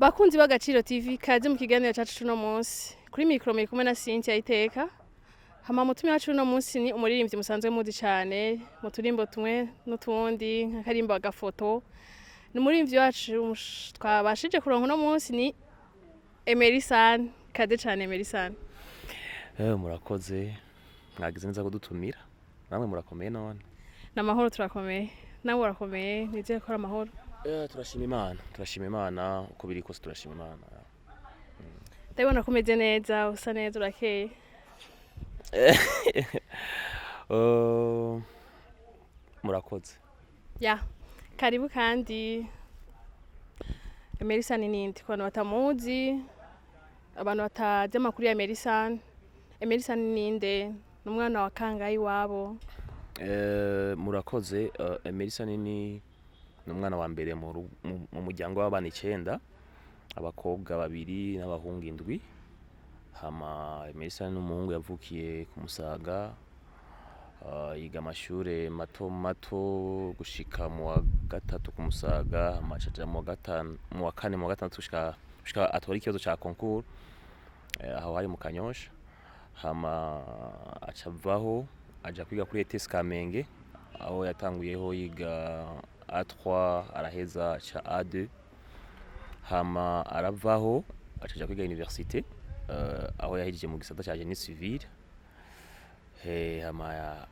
Bakunzi b'Agaciro TV, kaze mu kiganiro cacu cuno munsi. Kuri mikoro muri kumwe na Cynthia Iteka. Hama mutumire wacu uno munsi ni umuririmbyi musanzwe muzi cane mu turimbo tumwe n'utundi, nk'akarimbo Agafoto. Ni umuririmbyi wacu twabashije kuronka uno munsi, ni Emery San. Kaze cane, Emery San. Murakoze, mwagize neza kudutumira. Namwe murakomeye none? Ni amahoro, turakomeye. Nawe urakomeye? Nizeye ko ari amahoro. Turashima Imana, turashima Imana, uko biri kose turashima Imana. Ndabona ko umeze neza, usa neza, urakeye. Murakoze. Ya, karibu. Kandi Emery San ninde ku bantu batamuzi, abantu batazi amakuru ya Emery San? Emery San ninde? Ni umwana wa kangahe iwabo? Murakoze. Emery San ni umwana wa mbere mu muryango w'abana icenda, abakobwa babiri n'abahungu indwi. Hama Emery San ni umuhungu yavukiye ku Musaga, yiga amashure mato mato gushika mu wa gatatu ku Musaga, hama aca aja mu wa gatanu, mu wa kane, mu wa gatandatu, gushika atore ikibazo ca concours, aho hari mu Kanyosha. Hama aca avaho aja kwiga kuri ETS Kamenge, aho yatanguyeho yiga A3, araheza aca A2. Hama aravaho aca aja kwiga université, aho yahejeje mu gisata ca génie civil. Hama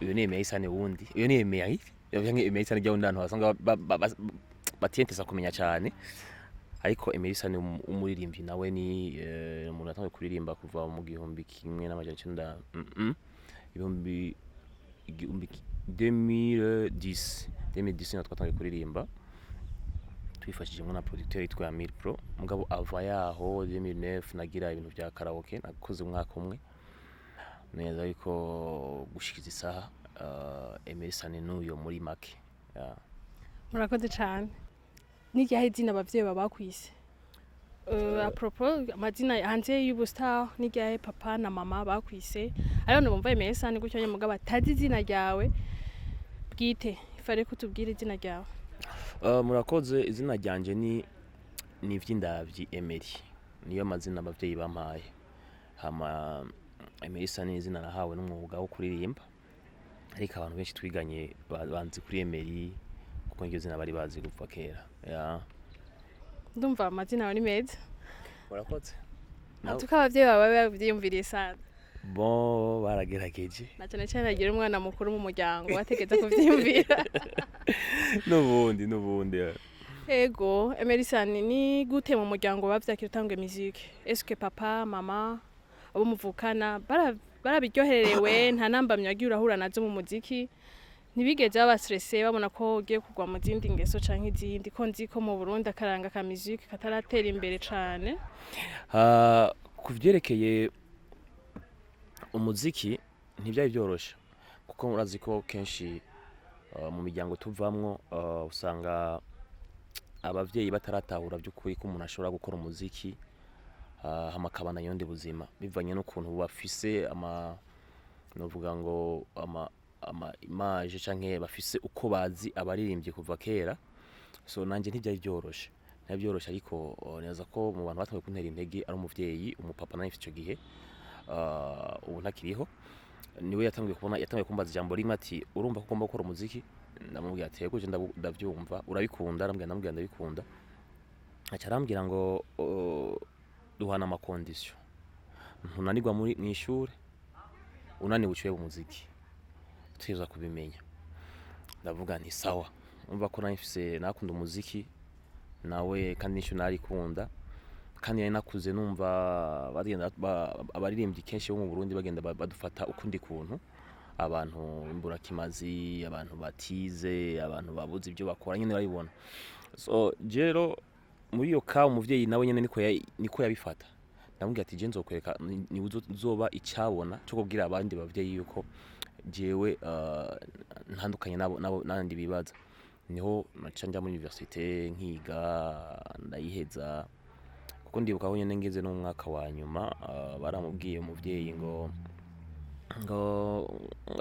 uyo ni Emery San wundi, uyo ni Emery canke Emery San rya wundi abantu basanga batiyentesa kumenya cane. Ariko Emery San umuririmbyi nawe ni umuntu yatanguye kuririmba kuva mu 1900, ibihumbi igihumbi 2010, 2010 niho twatanguye kuririmba twifashishijemo na producteur yitwa Amir Pro. Mugabo ava yaho 2009 nagira ibintu vya karaoke, nakoze umwaka umwe neza, ariko gushikiza isaha Emery San n'uyo muri make, yeah. Murakoze cane. N'iryahe izina abavyeyi babakwise? À propos amazina hanze y'ubu star, n'iryahe papa na mama bakwise? Ariho bumva Emery San gutyo nyene, mugabo batazi izina ryawe bwite. Ifare ko utubwira izina ryawe. Murakoze. Izina ryanje ni Vyindavyi Emery, niyo mazina abavyeyi bampaye. Hama Emery San ni izina nahawe n'umwuga wo kuririmba, ariko abantu benshi twiganye banzi kuri Emery kuko niryo zina bari bazi kuva kera, yeah. Ndumva amazina yawe ni meza. Murakoze. Atuko abavyeyi bawe bavyiyumviriye sana. Bon, baragerageje. Na cane cane agira umwana mukuru mu muryango bategeza kuvyiyumvira. N'ubundi yeah. Ego, Emery San, ni gute mu muryango bavyakira utanguye musique? Est-ce que papa, mama, abo muvukana barabiryohererewe? Nta nambamyi wagiye urahura nazo mu muziki? Ntibigeze baba stressé babona ko ugiye kugwa mu zindi ngeso canke izindi, ko nzi ko mu Burundi akaranga ka musique kataratera imbere cane? Ah, ku vyerekeye umuziki ntivyari vyoroshe, kuko urazi ko kenshi mu miryango tuvamwo usanga abavyeyi bataratahura by'ukuri ko umuntu ashobora gukora umuziki hama akabana yundi buzima, bivanye n'ukuntu bafise ama novuga ngo ama image canke bafise uko bazi abaririmbyi kuva kera. So nanje ntivyari vyoroshe, ntivyari vyoroshe, ariko nibaza ko mu bantu batanguye kuntera intege ari umuvyeyi, umupapa nari mfise ico gihe, ubu ntakiriho. Niwe yatanguye kubona, yatanguye kumbaza ijambo rimwe ati: "Urumva ko ugomba gukora umuziki?" Ndamubwira ati: "Yego, je ndavyumva." "Urabikunda?" Arambwira, ndamubwira: "Ndabikunda." Aca arambwira ngo duhana ama conditions: ntunanirwa muri mw'ishure, unaniwe uciye umuziki tuza kubimenya. Ndavuga nti: "Sawa." Umva ko nari mfise, nakunda umuziki nawe, kandi n'ishure narikunda, kandi nari nakuze numva bagenda abaririmbyi kenshi bo mu Burundi bagenda badufata ukundi kuntu, abantu imburakimazi, abantu batize, abantu babuze ibyo bakora nyene barabibona. So je rero muri iyo ka umuvyeyi nawe nyene niko yabifata. Ndamubwira ati: "Je nzokwereka ni uzoba icabona cyo kubwira abandi bavyeyi yuko jewe ntandukanye nabo nandi bibaza." Niho naca nja muri université nkiga, ndayiheza, kuko ndibuka aho nyene ngeze no mu mwaka wa nyuma, baramubwiye umuvyeyi ngo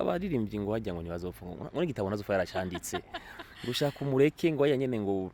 abaririmbyi ngo hajya ngo ntibazopfa, ngo n'igitabo ntazopfa yaracanditse, ngo ushaka umureke, ngo hajya nyene ngo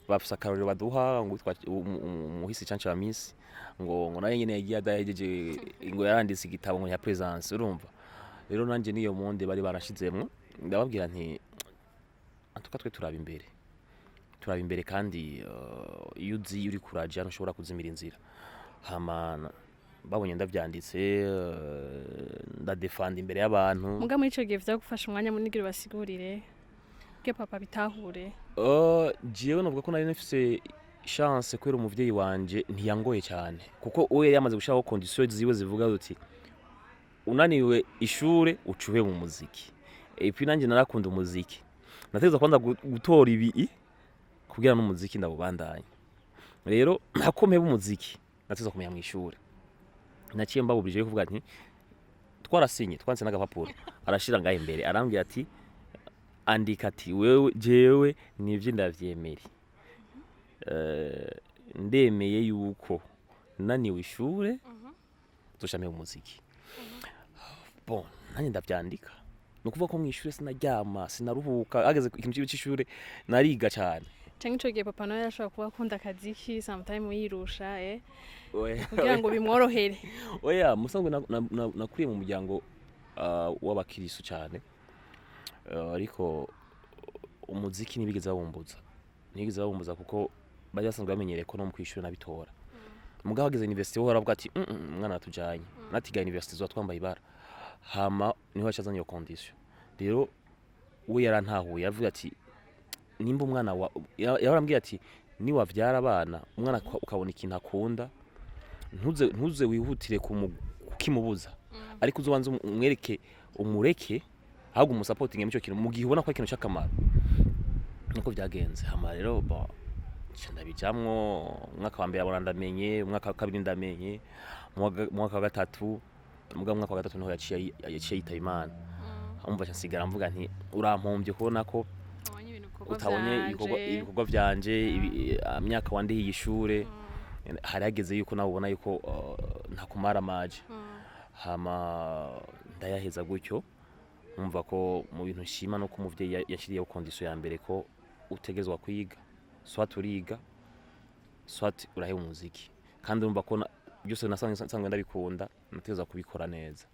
Bafise akarorero baduha ngo witwa umuhisi Canco wa Miss, ngo nawe nyene yagiye adahejeje, ngo yaranditse igitabo ngo ya présence. Urumva rero nanje niyo monde bari barashizemwo, ndababwira nti antuka twe turaba imbere, turaba imbere. Kandi iyo uzi uri kuraja ntushobora kuzimira inzira. Hama babonye ndavyanditse, ndadefanda imbere y'abantu. Muga muri ico gihe vyagufasha umwanya munini kugira basigurire kugira papa bitahure? Jewe novuga ko nari nfise chance kubera umuvyeyi wanje ntiyangoye cyane, kuko we yari yamaze gushiraho condition ziwe zivuga uti unaniwe ishure ucuhe mu muziki. Et puis nanje narakunda umuziki, nategerezwa kwanza gutora ibi kugira n'umuziki ndawubandanye. Rero hako mpeba umuziki, nategerezwa kumenya mw'ishure. Naciye mbabubije kuvuga nti twarasinye, twanditse n'agapapuro, arashira ngaho imbere, arambwira ati andika, ati wewe jewe nivyo ndavyemere. Ndemeye yuko naniwe ishure nzoca mpeba umuziki. Bon, nanjye ndavyandika. Ni ukuvuga ko mw'ishure sinaryama, sinaruhuka, hageze ikintu c'ishure nariga cane. Canke ico gihe papa nawe yarashobora kuba akunda akaziki sometime yirusha kugira ngo bimworohere? Oya, musanzwe nakuriye mu muryango w'abakirisu cane. Ariko umuziki ntibigeze bawumbuza, ntibigeze bawumbuza, kuko bari basanzwe bamenyereye ko no mu kw'ishure nabitora. Mugabo hageze université ho baravuga ati "Umwana atujanye natiga université zoba twambaye ibara." Hama niho yacazanye iyo condition. Rero we yarantahuye, yavuga ati nimba umwana wa yarambwiye ati niwavyara abana, umwana ukabona ikintu akunda, ntuze wihutire kukimubuza, ariko uzobanze umwereke, umureke, ahubwo umusapotinge mu ico kintu mu gihe ubona ko ari ikintu c'akamaro. Niko vyagenze. Hama rero bon, nca ndabijamwo. Umwaka wa mbere abona ndamenye, umwaka wa kabiri ndamenye, mu mwaka wa gatatu. Mugabo umwaka wa gatatu niho yaciye yitaba Imana. Umva, nca nsigara mvuga nti urampombye kubona ko utabonye ibikorwa vyanje, myaka wandihiye ishure. Hari hageze yuko nawe ubona yuko ntakumara amaje. Hama ndayaheza gutyo. Numva ko mu bintu nshima nuko umuvyeyi yashiriyeho condition ya mbere ko utegerezwa kwiga, soit uriga, soit uraheba umuziki. Kandi urumva ko byose nasanzwe nsanzwe ndabikunda, nategerezwa kubikora neza,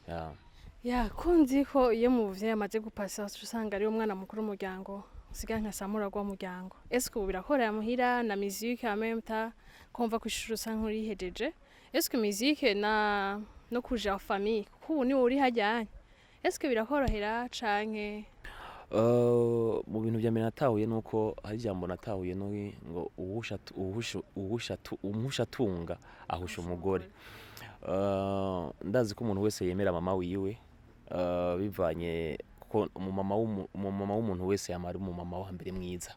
yeah. Ya kunzi ko iyo muvyeyi amaze gupasa usanga ari umwana mukuru w'umuryango usigaye nka samura w'umuryango. Est-ce ubu birakorera muhira na musique en même temps, kumva ko ishuri usa nk'urihejeje? Est-ce que musique na no kuja famille, kuko ubu niwe uri hajyanye, est-ce que birakorohera canke? Mu bintu vya mbere natahuye nuko hari ijambo natahuye no ngo uwuhusha atunga ahusha umugore. Ndazi ko umuntu wese yemera mama wiwe, bivanye kuko umumama w'umuntu wese yama ari umumama wa mbere mwiza.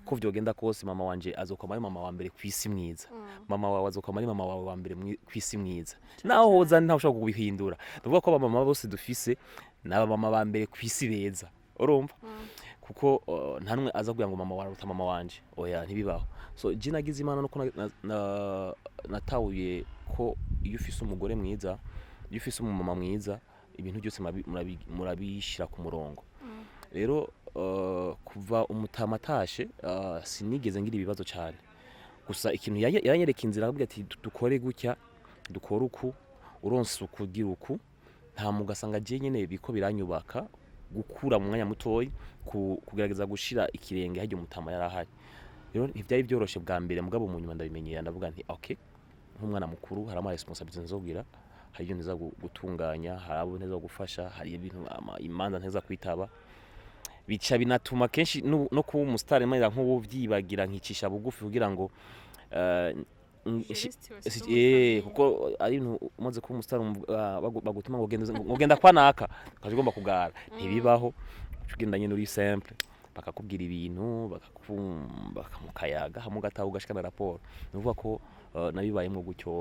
Ko vyogenda kose, mama wanje azokwama ari mama wa mbere kw'isi mwiza, mama wawe azokwama ari mama wawe wa mbere kw'isi mwiza, naho hoza ntawe ushobora kubihindura. Nukuvuga ko abamama bose dufise ni abamama ba mbere kw'isi beza, urumva, kuko nta numwe aza kugira ngo mama wawe aruta mama wanje, oya, ntibibaho. So je nagize Imana nuko natahuye ko iyo ufise umugore mwiza, iyo ufise umumama mwiza, ibintu byose murabishira ku murongo. Rero kuva umutama atashe, sinigeze ngira ibibazo cyane. Gusa ikintu yaranyereka inzira, aravuga ati dukore gutya, dukore uku, uronse uku, ugira uku." Nta mugasanga je nyene biko biranyubaka gukura mu mwanya mutoyi, kugerageza gushira ikirenge harya umutama yarahari. Rero ntivyari vyoroshe bwa mbere, mugabo mu nyuma ndabimenyera. Ndavuga nti okay, nk'umwana mukuru hari ama responsabilité nzogira, hari ibyo nteza gutunganya, hari abo nteza gufasha, hari ibintu imanza nteza kwitaba. Bica binatuma kenshi no kuba umusitari mera nk'ubu vyibagira, nkicisha bugufi kugira ngo kuko ari ibintu umaze kuba umusitari bagutuma ngo genda, ngo genda kwa naka, ukaja ugomba kugara, ntibibaho. Uca ugenda nyene uri simple, bakakubwira ibintu bakamukayaga, hamwe ugataha ugashikana raporo. Ni ukuvuga ko nabibayemwo gutyo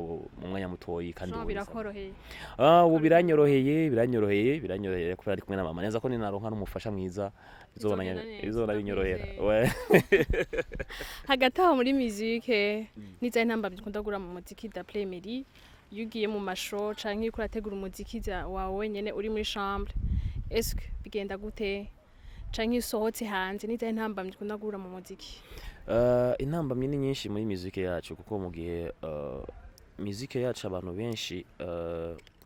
mu mwanya mutoyi kandi Genre ubu birakoroheye? Ah, ubu biranyoroheye, biranyoroheye, biranyoroheye kubera ari kumwe na mama neza, ko ninaronka n'umufasha mwiza bizobona Bizogenda neza, bizobona binyorohera. ndakwizeye. We. Hagati aho muri musique, nizahe ntambamyi ukunda guhura mu muziki d'après Emery, iyo ugiye mu ma show canke iyo uriko urategura umuziki wawe wenyene uri muri chambre? Est-ce que bigenda gute? Canke iyo usohotse hanze, nizahe ntambamyi ukunda guhura mu muziki? Intambamyi ni nyinshi muri muzike yacu, kuko mu gihe muzike yacu abantu benshi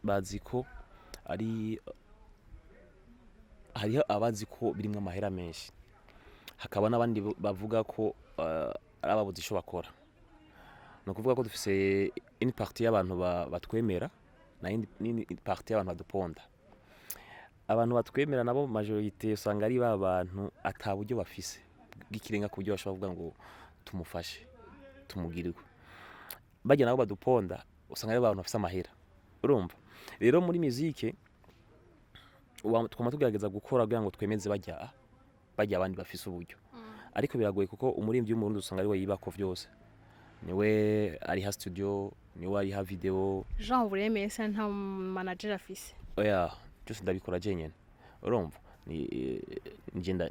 bazi ko ari hariho abazi ko birimwo amahera menshi, hakaba n'abandi bavuga ko ari ababuze ico bakora. Ni ukuvuga ko dufise une partie y'abantu batwemera na n'indi partie y'abantu baduponda. Abantu batwemera nabo, majorité usanga ari ba bantu ata buryo bafise bw'ikirenga ku buryo bashobora kuvuga ngo tumufashe, tumugirwe. Barya nabo baduponda usanga ari abantu bafise amahera. Urumva rero, muri muzike twama tugerageza gukora kugira ngo twemeze barya abandi bafise uburyo, ariko biragoye kuko umuririmbyi w'Umurundi usanga ariwe yibako vyose, niwe ariha studio, niwe ariha video. Jean buremeye se nta manager afise? Oya, byose ndabikora jenyene. Urumva, ni nije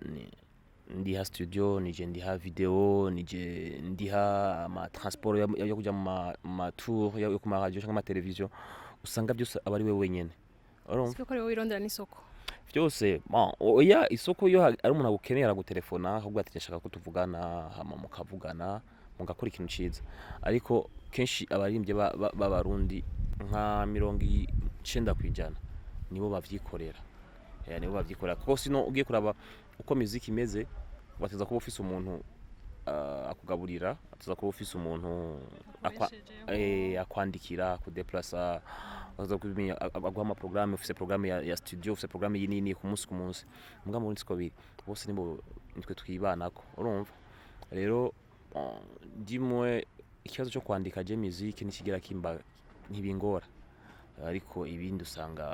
ndiha studio, nije ndiha video, nije ndiha ama transport yo kuja mu ma tour yo ku ma radio canke ama television. Usanga byose aba ari we wenyene, urumva. Siko ko ari wowe wirondera n'isoko? Byose. Bon, oya, isoko iyo ari umuntu agukeneye aragutelefona akakubwira ati: "Ndashaka ko tuvugana", hama mukavugana, mugakora ikintu ciza. Ariko kenshi abaririmbyi b'Abarundi nka 90% nibo bavyikorera. Nibo bavyikorera, kuko sino ugiye kuraba uko muziki imeze, bateza kuba ufise umuntu akugaburira, ateza kuba ufise umuntu akwandikira, akudeplasa, aza kumenya aguha ama programme, ufise programme ya studio, ufise programme yinini ku munsi ku munsi. Muga muri siko biri bose, nibo nitwe twibanako. Urumva rero, dimwe ikibazo cyo kwandika, je musique nikigera kimba ntibingora, ariko ibindi usanga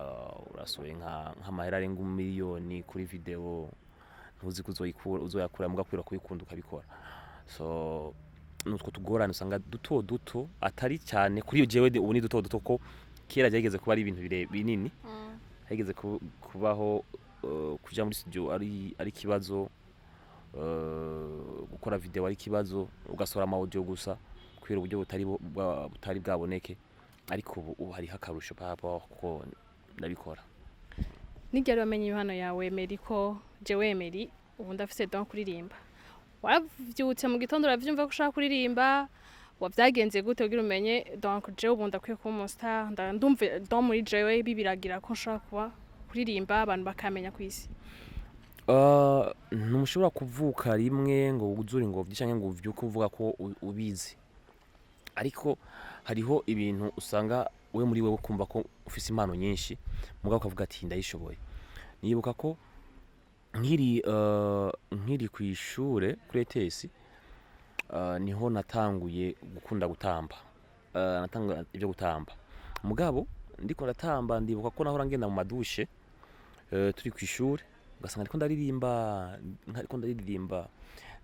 urasohoye nk'amahera arenga 1 miliyoni kuri video, ntuzi ko uzoyikura, uzoyakura, muga kubera kubikunda ukabikora. So nutwo tugorane usanga duto duto, atari cyane kuri jewe, ubu ni duto duto, ko kera byageze kuba ari ibintu binini. Hageze kubaho kuja muri studio ari ikibazo, gukora video ari ikibazo, ugasohora ama audio gusa kubera uburyo butari bwaboneke. Ariko ubu hariho akarusho par rapport kuko ndabikora. N'iryari wamenye impano yawe Emery, ko jewe Emery ubu ndafise don kuririmba? Waravyutse mu gitondo uravyumva ko ushaka kuririmba? Wavyagenze gute kugira umenye donc jewe ubu ndakwiye kuba umustar, ndumva don muri jewe bibiragira ko nshobora kuba kuririmba abantu bakamenya kw'isi? Ntushobora kuvuka rimwe ngo wuzure ingobyi canke ngo uvyuke uvuga ko ubizi, ariko hariho ibintu usanga we muri wewe kumva ko ufise impano nyinshi, mugabo ukavuga ati: "Ndayishoboye." Nibuka ko nkiri kw'ishure kuri ETS, niho natanguye gukunda gutamba. Natanga ibyo gutamba, mugabo ndiko ndatamba, ndibuka ko nahora ngenda mu madushe turi kw'ishure, ugasanga ndiko ndaririmba, ndiko ndaririmba.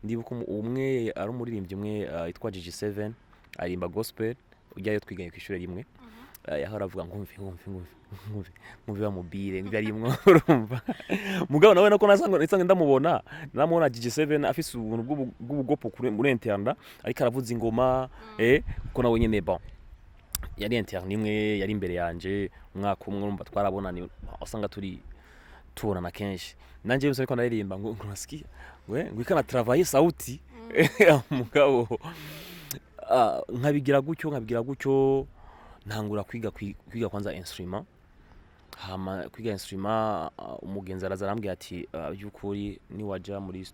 Ndibuka umwe ari umuririmbyi umwe yitwa Gigi 7, aririmba gospel, ujyayo twiganye kw'ishure rimwe. Yahora avuga ngo: "Ngumve, ngumve, ngumve, ngumve, ngumve bamubire ngibyo arimwo." Urumva, mugabo nawe nako nasanga ndamubona, namubona Gigi 7 afise ubuntu bw'ubugopo muri interne, ariko aravuza ingoma, kuko nawe nyene, bon, yari interne imwe, yari imbere yanje umwaka umwe. Urumva, twarabonana, usanga turi tubonana kenshi. Nanje yose ariko ndaririmba ngo nasikia ngo ngo ikana travailler sauti. Mugabo nkabigira gutyo, ntangura kwiga kwanza instrument. Hama kwiga instrument, umugenzi araza arambwira ati: "By'ukuri niwaja muri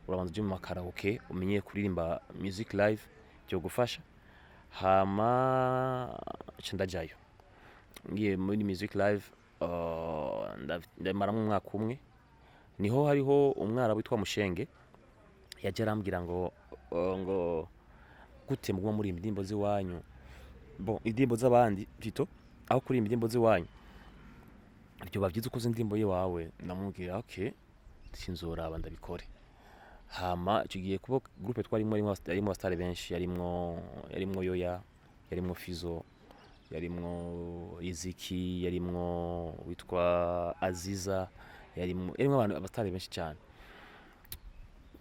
urabanza uje mu makaraoke, umenye kuririmba music live, byogufasha." Hama nca ndajayo, ngiye muri music live, ndamaramwo umwaka umwe. Niho hariho umwarabu witwa Mushenge yaje arambwira ngo gute muguma muri indirimbo z'iwanyu, bon, indirimbo z'abandi plutôt, aho kuririmba indirimbo z'iwanyu byoba byiza ukoze indirimbo y'iwawe. Ndamubwira: "Okay, sinzoraba ndabikore." Hama icyo gihe kuba groupe twarimo yarimwo abasitari benshi, yarimwo Yoya, yarimwo Fizo, yarimwo Iziki, yarimwo witwa Aziza, yarimwo abantu abasitari benshi cyane.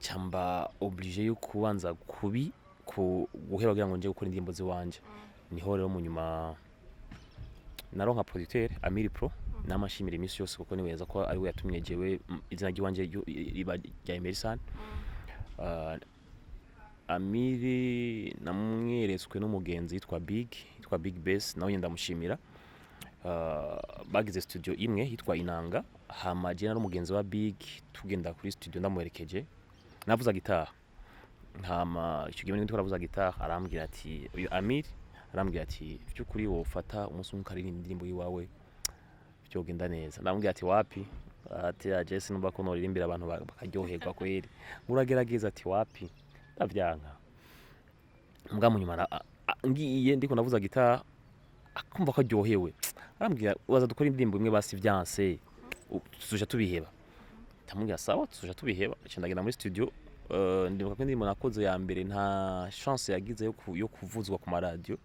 Cyamba obligé yo kubanza kubi ku guheba kugira ngo nje gukora indirimbo ziwanje. Niho rero mu nyuma naronka producteur Amiri Pro, namashimira iminsi yose, kuko niwe yaza ko ari we yatumye jewe izina ry'iwanje riba rya Emerson. Amiri namweretswe n'umugenzi yitwa Big Bass, nawe nyine ndamushimira. Bagize studio imwe yitwa Inanga. Hama je nari umugenzi wa Big, tugenda kuri studio ndamuherekeje, navuza gitara. Hama icyo gihe ndiko aravuza gitara, arambwira ati, uyu Amiri arambwira ati: "By'ukuri wofata umunsi umwe ukaririmba indirimbo yiwawe, byogenda neza." Ndamubwira ati: "Wapi," ati: "aje sinumva ko noririmbira abantu bakaryoherwa kweri." "Uragerageza." Ati: "Wapi, ndavyanka." Mbwa mu nyuma ngiye ndiko ndavuza gitara, akumva ko aryohewe, arambwira: "Waza dukora indirimbo imwe basi, vyanse tuzoja tubiheba." Ndamubwira: "Sawa, tuzoja tubiheba." Nca ndagenda muri studio. Ndibuka ko indirimbo nakoze ya mbere nta chance yagize yo kuvuzwa ku maradiyo.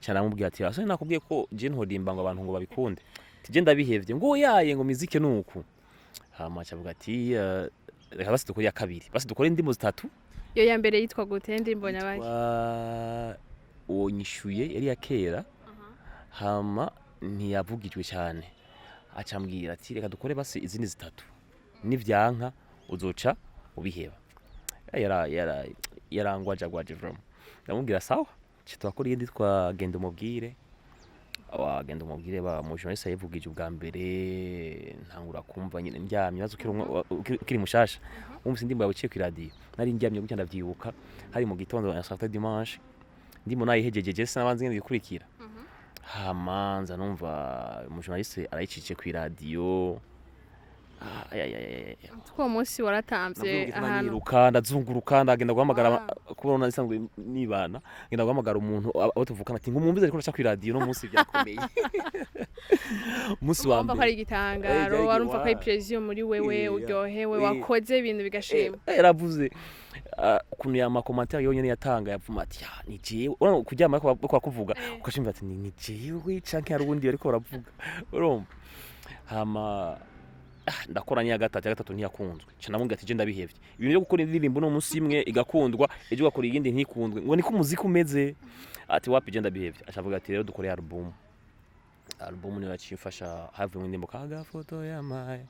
Nca ndamubwira ati: "Ase nakubwiye ko je ntorimba ngo abantu ngo babikunde," ati: "Je ndabihevye." Ngo yaye, ngo mizike nuku. Hama aca avuga ati: "Reka basi dukore iya kabiri, basi dukore indirimbo zitatu." Iyo ya mbere yitwa gute? Indirimbo nyabaye? Yitwa Uwo Nyishuye, yari iya kera, hama ntiyavugijwe cyane. Acambwira ati: "Reka dukore basi izindi zitatu, nivyanka uzoca ubiheba." Yara yara yarangwajagwaje vraiment. Ndamubwira: "Sawa." Ca turakora iyindi yitwa Genda Umubwire. Wagenda Umubwire, ba mu journaliste yayivugije ubwa mbere, ntangura kumva nyine ndyamye, maze ukiri mushasha wumvise indirimbo yawe iciye kw'iradiyo. Nari ndyamye gutya, ndavyibuka, hari mu gitondo ya saturday dimanche, ndimo nayihejejeje, sinabanze ngene ikurikira. Hama nza numva umu journaliste arayicishije kw'iradiyo. Ay, ay, ay, ay, ay. Uwo munsi waratamvye ahantu? Niruka, ndazunguruka, ndagenda guhamagara. Wow. Kubona nisanzwe nibana, ngenda guhamagara umuntu abo tuvukana ati: "Ngumwumvize, ariko ndaca kw'iradiyo no munsi, byakomeye." Umunsi wa Wumva ko ari mbere. igitangaro? Byari Warumva ko ari plaisir muri wewe? Uryohewe, wakoze ibintu bigashima? Yaravuze ukuntu ya ma commentaire yonyene yatanga, yavuma ati: "Ya, ni jewe." Urabona kuryama bariko barakuvuga, ukashimva ati: Ni jewe canke hari uwundi bariko baravuga?" Urumva. Hama ndakora n'iya gatatu. Iya gatatu ntiyakunzwe. Nca ndamubwira ati: "Je ndabihevye ibintu byo gukora indirimbo uno munsi imwe igakundwa, ejo ugakora iyindi ntikundwe." Ngo: "Niko umuziki umeze." Ati: "Wapi, je ndabihevye." Aca avuga ati: "Rero dukore album." Album niyo yaciye imfasha, havuyemo indirimbo Kagafoto Yamaye.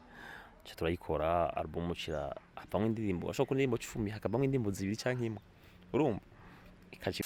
Ca turayikora album, cira havamwo indirimbo, washobora gukora indirimbo 10, hakavamwo indirimbo zibiri canke imwe, urumva ikaca.